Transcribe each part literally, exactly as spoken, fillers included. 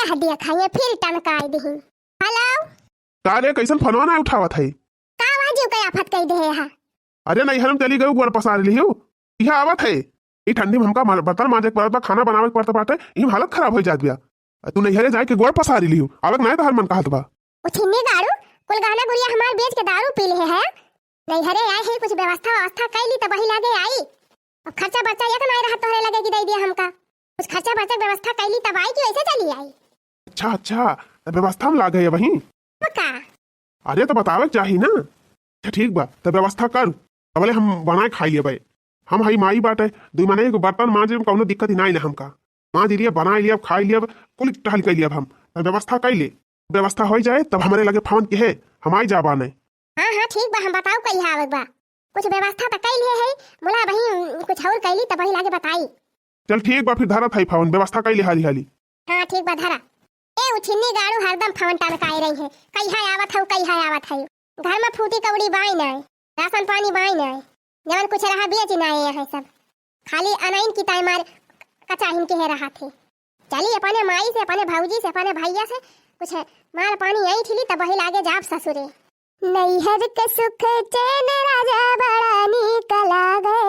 आ देखा, ये फिर टनकाई दिही। हेलो। का रे, कैसन फोनवा ना उठावत है? का आवाज के आफत कई देहे हा? अरे नैहर में चली गई, गोड़ पसार लिहू। इहा आवत है। ई ठंडी में हमका मार-, बर्तन मांजे के पड़त बा, खाना बनावे के पड़त बाटे, ई में हालत खराब हो जात बिया। तू नैहरे जाए के गोड़ पसारी लिहू, आवे के नाय तोहार मन कहत बा। उछिन्नी गाड़ू, कुल गहना गुरिया हमार बेच के दारू पी लिहे है। नैहरे आए है, कुछ व्यवस्था व्यवस्था कैली तब वही लागे आई। अब खर्चा बर्चा एक नाय रहा तोहरे लगे कि दे दिया हमका। कुछ खर्चा बर्चा के व्यवस्था कैली तब आई कि वैसे चली आई? अच्छा, अच्छा, त व्यवस्था में लागे है वहीं? पक्का? अरे त बतावे के चाही ना। अच्छा ठीक बा, त व्यवस्था कर, तबले हम बनाए खाई लेबे। हम हई माई बाटे, दुई मने एगो बर्तन मांजे में कौनो दिक्कत ही नाई ना हमका। मांज लियब, बनाए लियब, खाई लियब, कुल टहल कई लियब हम। त व्यवस्था कई ले, व्यवस्था होई जाए तब हमरे लगे फोन किहे, हम आई जाबा ने। हाँ, हाँ, ठीक बा, हम बताऊ कई आवे बा। कुछ व्यवस्था त कई लिहे है, मुला वही कुछ और कैली तब वही लागे बताई। चल ठीक बा, फिर धरत है फोन, व्यवस्था कई ले हाली हाली। हाँ, ठीक बा, धरा। ए उछिन्नी गाड़ू हरदम फोन टनकाए रही है, कहिया आवत हऊ, कहिया आवत हऊ। घर में फूटी कौड़ी बाई नाय, राशन पानी बाई नाय, जवन कुछ रहा बेच नाय यहाँ सब, खाली अनैन की ताई मार कचाहिन के है रहा थे। चली अपने माई से, अपने भौजी से, अपने भैया से कुछ माल पानी ऐंठ ली तब वही लागे जाब ससुरे। नैहर के सुख चैन राजा बड़ा नीक लागे,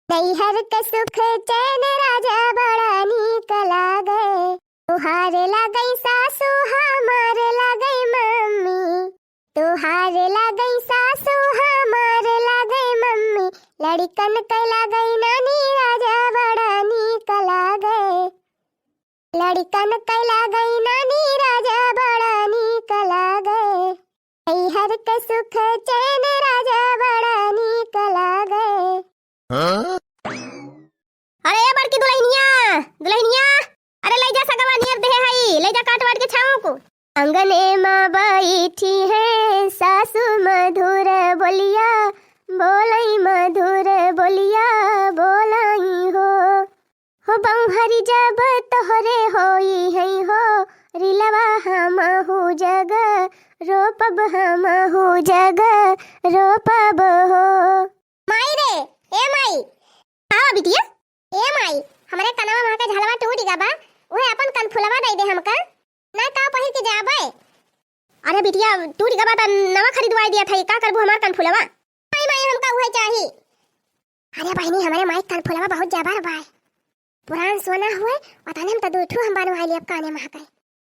नैहर के सुख चैन राजा बड़ा नीक लागे। तुहार लागई सासू हमार लागई मम्मी, तुहार लागई सासू हमार लागई मम्मी, लड़िकन के लागई नानी राजा बड़ा नीक लागे, लड़िकन के लागई नानी राजा बड़ा नीक लागे। नैहर के सुख चैन राजा बड़ा नीक लागे। हाँ? अरे ए बड़की दुलहिनिया, दुलहिनिया, अरे ले जा सगवा नियर देहे हई, ले जा काट वाट के छाऊं को। अंगने मा बैठी है सासू मधुर बोलिया, बोलई मधुर बोलिया, बोलई हो। हो बौहरी जब तोहरे होई है हो, रिलवा हमहू जग रोपब, हमहू जग रोपब हो। माई रे, ए माई। का बिटिया? ए माई, हमरे कनवा महा के झलवा टूट गवा बा, उहे अपन कनफुलवा दे दे हमका, ना का पहिर के जाबे। अरे बिटिया, टूट गवा बा त नवा खरीदवाई दिया था, का करबू हमार कनफुलवा? माई, माई, हमका उहे चाही। अरे बहिनी, हमरे माई के कनफुलवा बहुत जबर बा। पुरान सोना हुए, पता नहीं हम त दू ठू हम बनवाई लेब काने महा के।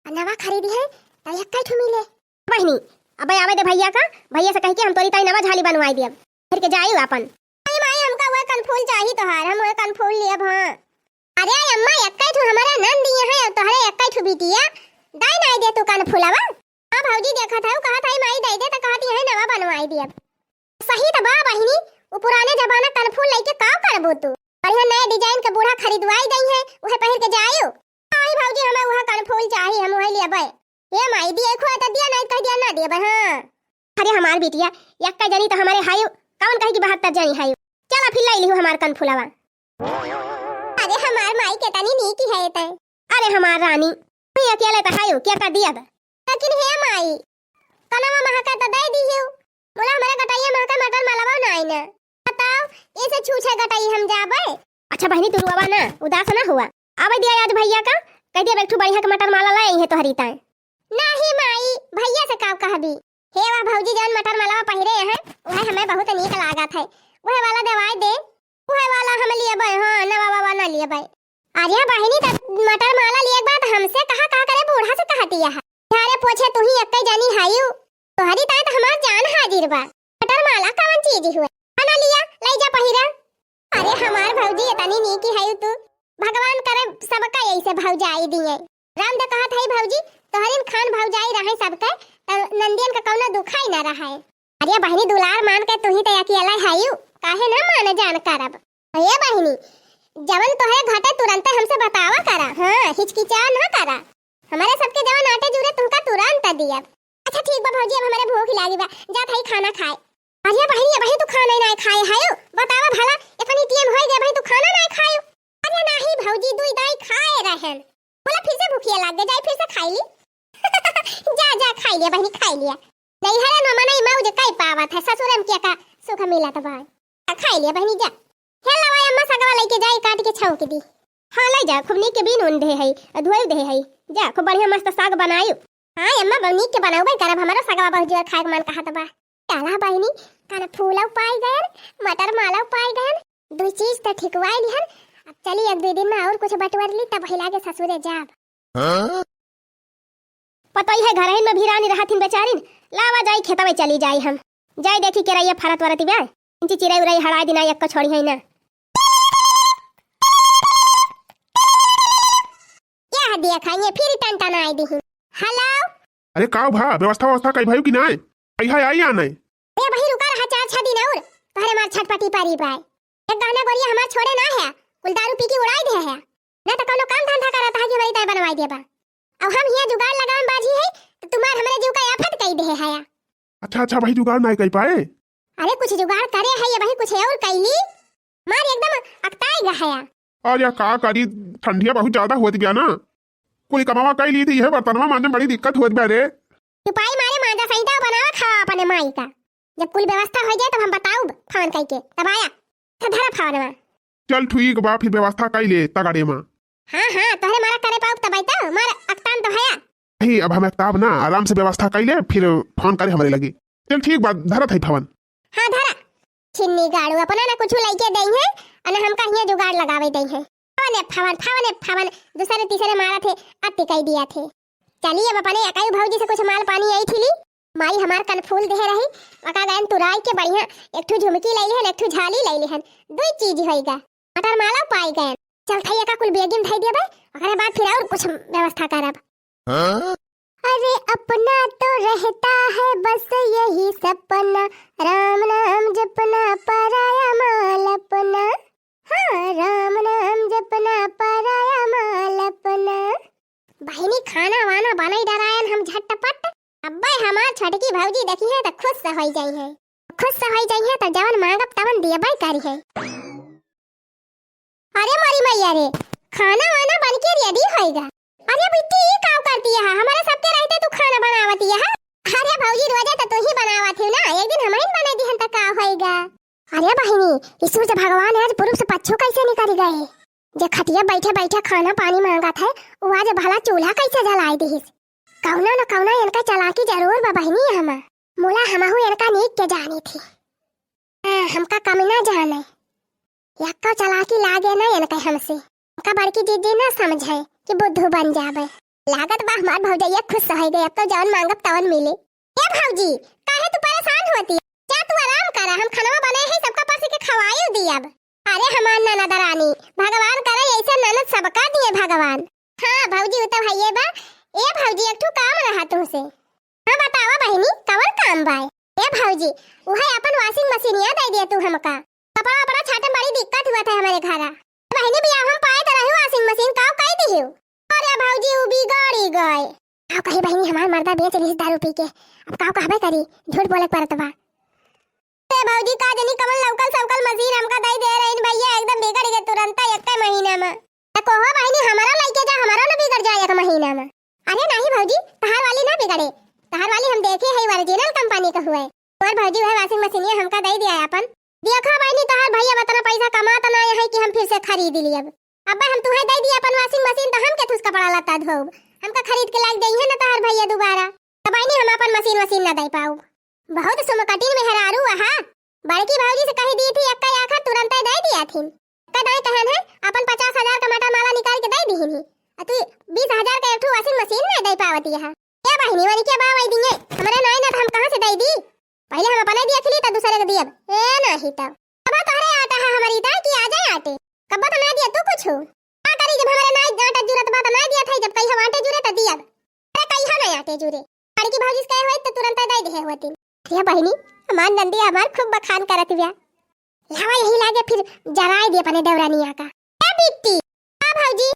आ नवा खरीदी है, त एक्कै ठू मिले। बहिनी, अबे आवे दे भैया का, भैया से कह के हम तोरी ताई नवा झाली बनवाई दियब। फिर के जाई आपन। अरे माई, हमका वह कनफूल चाही तोहार, हम वह कनफूल लियब, हाँ। अरे अम्मा, एक्कै ठू हमारा नंद दिए हैं, तोहरे एक्कै ठू बिटिया, दाई नाई दे तू कनफूलवा। हाँ भौजी, देखत है, कहत है माई दे दे, त कहत है नवा बनवाई दियब। सही त बा बहिनी, उ पुराने जमाना कनफूल लइके का करबू तू? बढ़िया नए design के बूढ़ा खरीदवाई दई है, उहे पहिर के जायु। आई भौजी, हमें उहे कनफूल चाही, हम उहे लेबै। ए माई, दिए खुआ त दिया, नहीं कह दिया ना देबै, हाँ। अरे हमार बिटिया, एक्कै जनी त हमरे हायु, कौन कहे कि बहत्तर जनी हायु। चला फिर लाई लिहु हमार कनफुलवा। अरे हमार माई केतनी नीकी है तै। अरे हमार रानी, तू अकेले त हायु, क्या कर दिया बा? लेकिन हे माई, कनवा महका त दे दिहु। बोला हमारे गटैया महका मटर मलवा नाई ना। बताओ, ऐसे छूछे गटई हम जाबे? अच्छा बहिनी, तू रोवा ना, उदास ना हुआ। आवे दिया आज भैया का, कह दिया एक ठू बढ़िया के मटर माला लाई है तोहरी ताए। नाही माई, भैया से का कहबी? हे वाह भौजी, जौन मटर मालवा पहिरे हैं, वह हमें बहुत नीक लागत है। वह वाला दवाई दे, वह वाला हम लियबै, हाँ, नवा वावा ना लियबै। अरे बहिनी, त मटर माला लियक बा त हमसे कहा, कहा करे बूढ़ा से कहती है। झारे पोछे तू ही एक्कै जनी हायु, तोहरी ताए त हमार जान हाजिर बा। मटर माला कवन चीज हुए? ना लिया, लै जा पहिरा। अरे हमार भौजी एतनी नीकी हयू तू, भगवान करे सबका ऐसे भौजाई दिए। राम दे कहत हई भौजी, तोहरिन खान भौजाई रहे सबके, त नंदियन का कौनो दुखाई न रहे। अरे बहिनी, दुलार मान के तू ही त अकेला हयू, काहे न मान जान करब? ए बहिनी, जवन तोहरे घटे तुरंते हमसे बतावा करा, हाँ, हिचकिचा न करा। हमरे सबके जवन आटे जुरे तुमका तुरंत दियब। अच्छा ठीक बा भौजी, अब हमरे भूख लागी बा, जात हई खाना खाए। अरे बहिनी, अबही तू खाना नाय खाए हयू? बतावा भला, इतनी टेम होई गए, अबही तू खाना नाय खायू? अरे नाही भौजी, दुई दाई खाए रहेन। बोला फिर से भूखिया लाग गए, जाई फिर से खाई ली। जा, जा, खाई लिया बहिनी, खाई लिया। नैहरे में मनई मौज कई पावत है, ससुरे में क्या का सुख मिलत बा। आ, खाई लिया बहिनी, जा। हे लवा अम्मा, सगवा लइके जाई, काट के छौंक दी। हाँ, लइ जा, खूब नीक के बीन उन देहे हई, धोए देहे हई। जा, खूब बढ़िया मस्त साग बनायु। हाँ अम्मा, ब-, नीक के बनउबे करब, हमरो सगवा बहुत जोर खाए के मन कहत बा। काला बहिनी, कान फूलउ पाइ गयन, मटर मालउ पाइ गयन, दुइ चीज त ठिकवाइ लिहन। अब चली एक दुइ दिन में अउर कुछ बटोर ली, तब हिला के ससुरे जाब। हाँ? पतोई है घरहिन में भिरानी रहथिन बेचारिन, लावा जाई खेतवे चली जाई हम। जाई देखी केरइया फरत वरत बा, इंची चिरई उरई हड़ाई दिना एक्को छोड़ी है ना। यह देखा, ये फिर टनटनाई दिहिन। हेलो? अरे का भा, व्यवस्था व्यवस्था कई भइउ कि नाय? कहिया आई या नाय? ए बही, रुका रहा चार छह दिन अउर, तोहरे मार छटपटी परी बाय। एक गहना गोरिया हमार छोड़े ना है, कुल दारू पी के उड़ाई दे है। ना तो कउनो काम धंधा करत है कि हमारी तय बनवाई देबा। अब हम हियाँ जुगाड़ लगावन बाजी है, तो तुम्हार हमरे जीव का आफत कई दे है। अच्छा, अच्छा, वही जुगाड़ नाय कई पाए। अरे कुछ जुगाड़ करे है ये वही, कुछ अउर कइली। मार एकदम अकताई गया है। अरे का करी, ठंडिया बहुत ज्यादा होत गया ना। कुल कमावा कई ली थी, यह बर्तनवा मांजे में बड़ी दिक्कत होत बा रे। चुपाई मारे मांजा सहिता बनावा खावा अपने माई का। जब कुल व्यवस्था हो जाए तब हम बताउब फोन कइके, तब आया। अच्छा धरा फोनवा। चल ठीक बा, फिर व्यवस्था कई ले तगड़े मा। हाँ, हाँ, तोहरे मारा करे पाउब तब आइता, मार अकतान तो हया। नहीं, अब हम अकताब ना, आराम से व्यवस्था कई ले, फिर फोन करे हमरे लगी। चल ठीक बा, धरत है फोन। हाँ, धरा। छिन्नी गाड़ू, अपना ना कुछ लइके दई है, अने हमका हियाँ जुगाड़ लगावे दई है। फोने फोन, फोने फोन, दूसरे तीसरे मारा थे, अति कई दिया थे। चली अब अपने अकाई भौजी से कुछ माल पानी आई थी ली। माई हमार कनफूल देहे रही, ओका गयन तुराई के बढ़िया एक ठू झुमकी लई लिहन, एक ठू झाली लई लिहन, दुई चीज होइगा। मटर माला पाई गयन। चल थई एका कुल बेगिन धई देबे, ओकरे बाद फिर अउर कुछ व्यवस्था करब। हाँ? अरे अपना तो रहता है बस यही सपना, राम नाम जपना पराया माल अपना। हाँ, राम नाम जपना पराया माल अपना। बहिनी, खाना वाना बनाई डरायन हम झटपट। अब्बे हमार छोटकी भौजी देखी है त खुश से होई जाई है। खुश से होई जाई है त जवन मांगब तवन दियबे करी है। अरे मोरी मैया रे, खाना वाना बन के रेडी होइगा। अरे बिट्टी, ई काव करती है? हमारे सबके रहते तू खाना बनावती है? अरे भौजी, रोजे तो तू ही बनावत ही ना, एक दिन हमहिन बनाई दिहन त का होइगा? अरे बहिनी, ई सूरज भगवान आज पूरब से पच्छू कैसे निकल गए? जे खटिया बैठे बैठे खाना पानी मांगत है, उ आज भला चूल्हा कैसे जलाई दिहिस? कौनो न कौनो इनका चालाकी जरूर बा बहिनी। हम मुला हमहू इनका नीक के जानी थी। हाँ, हमका कमी ना जाने। यक्को चालाकी लागे ना इनके हमसे। हमका बड़की जीजी ना समझे कि बुद्धू बन जाबे। लागत बा हमार भौजैया खुश हो गई, अब तो जौन मांगब तवन मिले। ए भौजी, काहे तू परेशान होती? जा तू आराम करा, हम खनवा बने है, सबका परस के खवाई दियब। अरे हमार ननद रानी, भगवान करे ऐसे ननद सबका दिए भगवान। हाँ भौजी, उ तो हइये बा। ए भौजी, एक ठो काम रहा तुमसे। हाँ बतावा बहिनी, कवन काम बा? ए भौजी, उहे अपन washing machine या दे दिए तू हमका। कपड़ा वपड़ा छाटे में बड़ी दिक्कत हुआ था हमारे घरा। बहिनी बियाह हम पाए तो रही washing machine, काव कई दिहियो? अरे भौजी, उ बिगड़ी गए। काव कही बहिनी, हमार मर्दा बेच लिहिस दारू पी के, अब काव कहबे करी, झूठ बोले के पड़त बा। ए भौजी, का जनी कवन लौकल सौकल मशीन हमका दई दे रहीन भैया, एकदम बिगड़ गए तुरंत एक्के महीना में। त कोहो बहिनी, हमारा लइके जा, हमारा न बिगड़ जाए एक महीना में। अरे नाही भौजी, तहार वाली ना बिगड़े, तहार वाली हम देखे है, original company का हुए। और भौजी, वह washing machine ये हमका दई दिया अपन। देखा बहिनी, तहार भैया उतना पैसा कमात ना है कि हम फिर से खरीद लियब। अब हम तुहे दई दिया अपन washing machine, तो हम के थुस कपड़ा लत्ता धोब? हमका खरीद के लाग दई है ना तहार भैया दोबारा। तो बहिनी, हम अपन machine वशीन ना दई पाउब। बहुत सुमकटिन मेहरारू अहा। बड़की भौजी से कही दी थी, एक्का आखर तुरंते दे दिया थी। एक्का दाई कहन है, अपन पचास हजार का मटर माला निकाल के दे दी ही। आ तू बीस हजार का एक ठो washing machine नहीं दे पावती है। क्या बहिनी, वाली क्या बावई दिए? हमरे नाई ना, तो हम कहाँ से दे दी? पहले हम अपने देख ली, तो दूसरे के दियब। ए, नहीं तो। अब तोहरे आटा है हमारी, ता कि आ जाए आटे। कब्बा तो ना दिया तू कुछ। का करी, जब हमारे नाई आटा जरूरत बा, तो ना दिया था, जब कहीं हम आटे जुरे, तो दियब। अरे कहिया ना आटे जुरे। बड़की भौजी से कहे होई तो तुरंत दे दे होती। अरे बहिनी, हमार नंदी हमार खूब बखान करत बिया। लावा यही लागे फिर जराए दे अपने देवरानिया का। ए बिट्टी, का भौजी?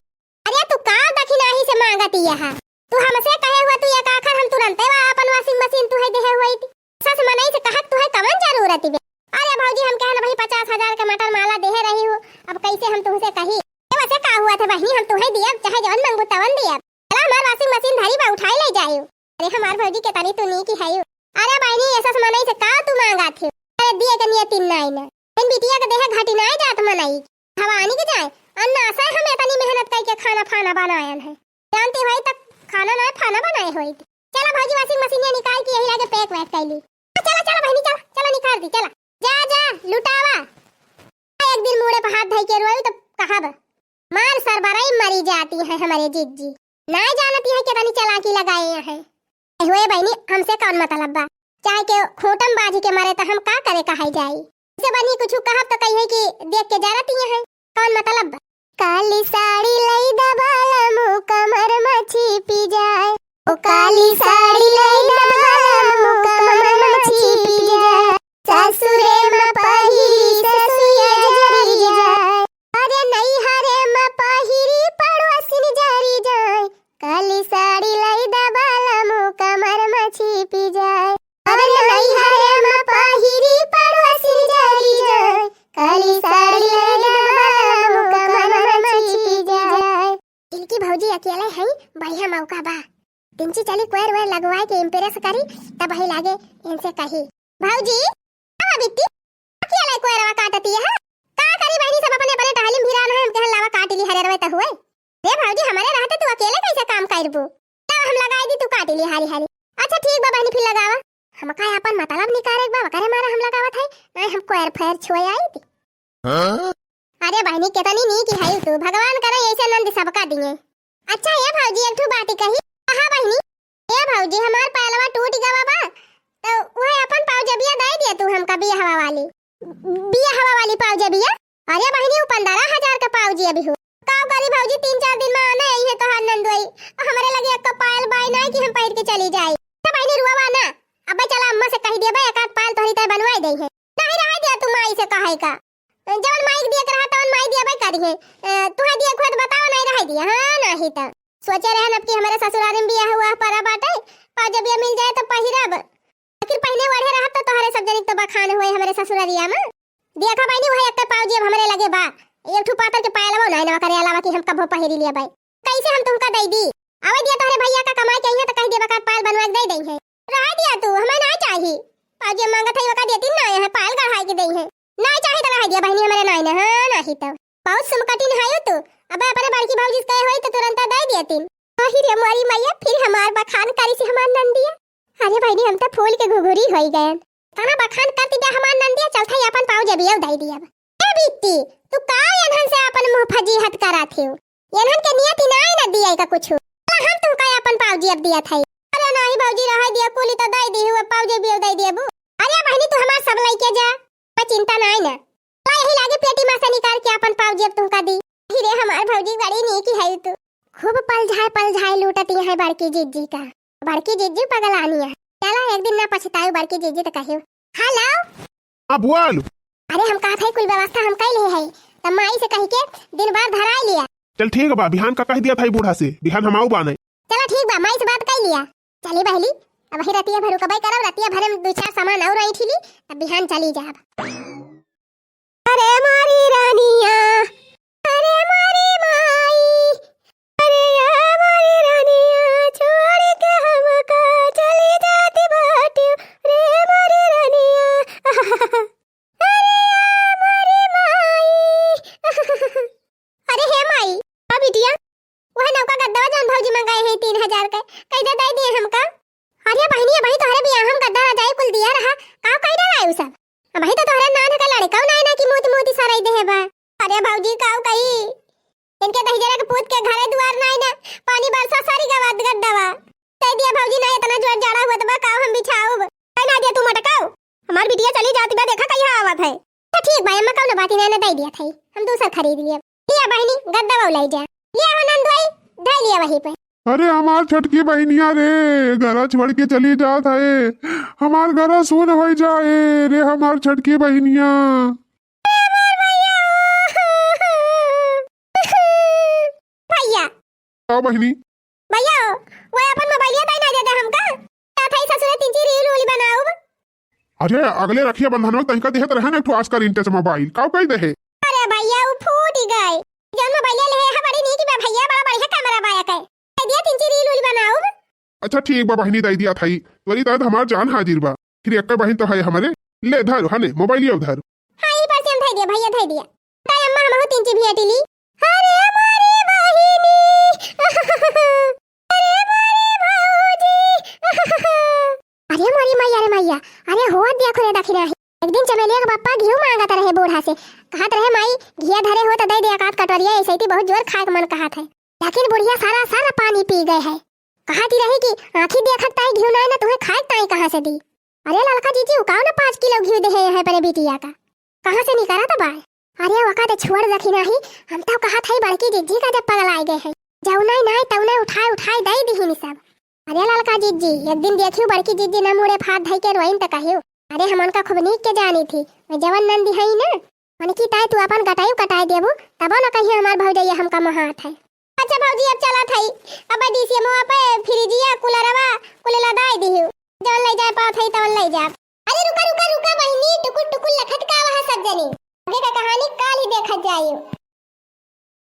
अरे तू का दखिनाही से मांगती यहा? तू हमसे कहे हुआ तू एक आखर हम तुरंते वा अपन washing machine तुहे देहे हुई थी। सस मनई से कहत तुहे कवन जरूरत बे? अरे भौजी, हम कहन भाई पचास हजार के मटर माला देहे रही हो, अब कैसे हम तुमसे कही? ए, वैसे का हुआ था बहिनी, हम तुहे दियब, चाहे जवन मंगू तवन दियब। चला हमार washing machine धरी बा, उठाई ले जाइयो। अरे हमार भौजी के तनी तू नीक है। अरे बहिनी, ऐसा से मनई से का तू मांगा थे? अरे दिए के नियत नाई ना। इन बिटिया के देह घटी नाई जात मनई। भवानी के जाए, अन्ना से हम इतनी मेहनत करके खाना फाना बनायन है। जानती होई त खाना ना फाना बनाए होई। चला भौजी, washing machine निकाल के यही लागे pack वैक कैली। चला, चला बहिनी, चला, चला निकाल दी, चला। जा, जा, लुटावा। एक दिन मूड़े पे हाथ धई के रोई तो कहब, "मार सरबराई मरी जाती है हमारे जिज्जी। ना जानती है कितनी चालाकी लगाए हैं।" ए हुए बहिनी, हमसे कौन मतलब बा? चाहे के खूंटम बाजी के मारे तो हम का करे कहाई जाई? से बनी कुछ कहब तो कही है कि देख के जरती है, कौन मतलब बा? काली साड़ी लई दा बालमु कमर मछी पी जाए। ओ काली साड़ी लई दा बालमु कमर मछी पी जाए। सासुरे म पहिरी ससुया जरी जाए। अरे नैहरे म पहिरी पड़ोसिन जरी जाए। काली साड़ी लई दा बालमु कमर मछी पी जाए। अरे नैहरे म पहिरी पड़ोसिन जरी जाए। काली साड़ी लई दा बालमु कमर मछी पी जाए। इनकी भौजी अकेले हैं, बढ़िया मौका बा। तिनची चली कोयर वोयर लगवाए के impress करी, तब वही लागे इनसे कही, "भौजी, आवा बिट्टी, अकेले कोयरवा काटती है? का करी बहिनी, सब अपने अपने टहली में भिरान है, हम कहन लावा काट ली हरे रवे त हुए।" "रे भौजी, हमारे रहते तू अकेले कैसे काम करबू? तब हम लगाई दी, तू काट ली हारी हारी।" "अच्छा ठीक बा बहिनी, फिर लगावा।" हमका अपन मतलब निकारे के बा, ओकरे मारे हम लगावत है, नहीं हम कोयर फैर छुए आई थी। हाँ? अरे बहिनी, कितनी नीक है तू, भगवान करे ऐसे नंद सबका दिए। अच्छा ए भौजी, एक ठो बात कही। कहा बहिनी? ए भौजी, हमार पैलवा टूट गवा बा, तो वह अपन पाउजबिया दे दिया तू हमका बियाहवा वाली। बियाहवा वाली पाउजबिया? अरे बहिनी, वो पन्द्रह हजार का पाउजी अभी हो। का करी भौजी, तीन चार दिन में आना यही है तोहार नंदुई। हमरे लगे एक पायल बाय ना कि हम पहिर के चली जाई। तो बहिनी रुआ ना, अबे चला अम्मा से कही दिया बे, एक आध पायल तोहरी तय बनवाई दे है। नहीं रहे दिया तू माई से कहे का। जवन माई के दिए के रहा, तवन माई दिया भाई करिहे। अ, तुहे दिए के होत बताओ, नहीं रहे दिया। हाँ, नहीं त। सोचे रहन अब कि हमरे ससुरारी में बियाह हुआ परा बाटे, पाउजबिया मिल जाए तो पहिरब। आखिर पहिने ओढ़े रहब तो तोहरे सब जनी के तो बखान हुए हमरे ससुरारिया में। देखा बहिनी, वही एक पाउजी अब हमरे लगे बा। एक ठू पातर के पायलवा नहीं ना करे अलावा कि हम कभो पहिरी लिया भाई। कैसे हम तुमका दई दी? आवे दिया तोहरे भैया का कमाई के अइहे तो कह दिया बका पायल बनवा के दे दई है। रहे दिया तू, हमें ना चाही। पाउजी मांगत है, वका देती ना है, पायल गढ़ाई के दई है। ना चाही तो रहे दिया बहिनी, हमरे नाई ना, हाँ, नाही तो। बहुत सुमकटिन है तू। अब अपने बड़की भौजी से कहे होई तो तुरंत दे देती। आही रे मोरी मैया, फिर हमार बखान करी से हमार नंदिया। अरे बहिनी, हम तो फूल के घुघुरी होई गए। तना बखान कर दी बे हमार नंदिया, चल थाई अपन पाउजी अब दे दिया। ए बिट्टी, तू का एनहन से अपन मुंह फजीहत करा थे? एनहन के नियत ही ना है ना दिया का कुछ। हम तुमका अपन पाउजी अब दिया थाई। अरे नाही भौजी, रहे दिया, कुली तो दे दी हुआ, पाउजी अब दे दिया बू। अरे बहिनी, तू हमार सब लइके जा, कोई चिंता नाही ना। ला यही लागे पेटी में से निकाल के अपन पाउजी अब तुमका दी। अरे हमार भौजी बड़ी नीक है तू। खूब पलझाए पलझाए लूटती है बड़की जिज्जी का। बड़की जिज्जी पगलानी है। चला एक दिन ना पछतायू बड़की जिज्जी तो कहियो। हेलो। हाँ, बोल। अरे हम कहत है कुल व्यवस्था हम कई ले है, तब माई से कही के दिन बार धराई लिया। चल ठीक बा, बिहान का कह दिया था बूढ़ा से, बिहान हम आऊ बाने। चला ठीक बा, माई से बात कई लिया। चली बहली, अब वही रतिया भर रुकबाई करब, रतिया भरे में दो चार सामान और आई ठीली, तब बिहान चली जाब। अरे मोरी रानिया, अरे मोरी माई, अरे या मोरी रानिया, छोड़ के हमका चली जाती बाटियो, रे मोरी रानिया। अरे या मोरी माई। अरे हे माई, का बिटिया? वह नौका गद्दवा जौन भौजी मंगाए हैं तीन हजार का, कैसे दे दिए हमका? अरे बहिनी, अबही तोहरे बियाह हम गद्दा रजाई कुल दिया रहा, काव कई डराए उ सब? अबही तो तोहरे नान का लड़का नाय ना कि मोती मोती सराई देहे बा। अरे भौजी, काव कई? इनके दहिजरा के पूत के घरे दुआर नाय ना, पानी बरसा सारी गवात गद्दवा। कह दिया भौजी, ना इतना जोर जाड़ा हुआ तो बा, काव हम बिछाऊब? कह ना दिया तू मटकाओ, हमार बिटिया चली जाती बा, देखा कहिया आवत है। तो ठीक बा अम्मा, कौनो बात ही नाय ना, दे दिया था, हम दूसर खरीद लिया। लिया बहिनी, गद्दवा ले जा। लिया हो नंदुई, धर लिया वहीं पे। अरे हमार छोटकी बहिनिया रे, घरा छोड़ के चली जात है, हमार घरा सुन हो जाए रे हमार छोटकी बहिनिया। भैया। का बहिनी? भैया, वो अपन मोबाइलिया दे ना दे दे हमका। का था ससुरे तिनची रील उल बनाऊब? अरे अगले रखिया बंधन में तनिका देहत रहे ना एक ठो आजकल इंटेच मोबाइल, काव कई देहे? अरे भैया, वो फूट ही गए। जौन मोबाइलिया ले है बड़ी नीक बा भैया, बड़ा बढ़िया कैमरा बा एकर। दे दिया तिनची रील उल बनाऊब। अच्छा ठीक बा बहिनी, दे दिया थाई। तोरी तहत हमार जान हाजिर बा। फिर एक बहिन तो है हमरे। ले धर, हने मोबाइलिया धर। हाँ, यही पर से हम धर दिया भैया, धर दिया। ताई अम्मा हमहू तिनची भी अटिली। हाँ, एक दिन चमेलिया के पप्पा घिउ माँगत रहे बूढ़ा से, कहत रहे, "माई, घिया धरे हो त दइ दे एकाध कटोरिया, अइसे ही बहुत जोर खाए के मन कहत है।" लेकिन बुढ़िया सारा सारा पानी पी गए है। कहत ही रही कि आँखी देखत ताई घिउ नाई ना, तुहे खाए ताई कहाँ से दी? अरे ललका जीजी, उ काउ ना पाँच किलो घिउ देहे है अपने बिटिया का, कहाँ से निकरत बा? अरे ओका त छोड़ दखी नाही, हम तो कहत हई बड़की जीजी का जब पगलाए गए है, जौनाई नाई तौनाई उठाए उठाए दइ दिहिन सब। अरे ललका जीजी, एक दिन देखियो बड़की जीजी ना मुड़े फात धइ के रोइन त कहियो, "अरे हमन का खूब नीक के जानी थी, मैं जवन नंदी हई ना, उनकी ताई तू अपन गटाई कटाई देबू, तबो न कहियो हमार भौजैया हमका मोहात है।" अच्छा भौजी, अब चलत हई, अब डीसीएमवा पे फ्रिजिया, कूलरवा, कुल लदाई दिहियो, जवन ले जाए पावत हई तवन ले जा। अरे रुका, रुका, रुका बहिनी, टुकुर टुकुर लखत का वहाँ सब जनी, आगे का कहानी काल ही देखत जाइयो।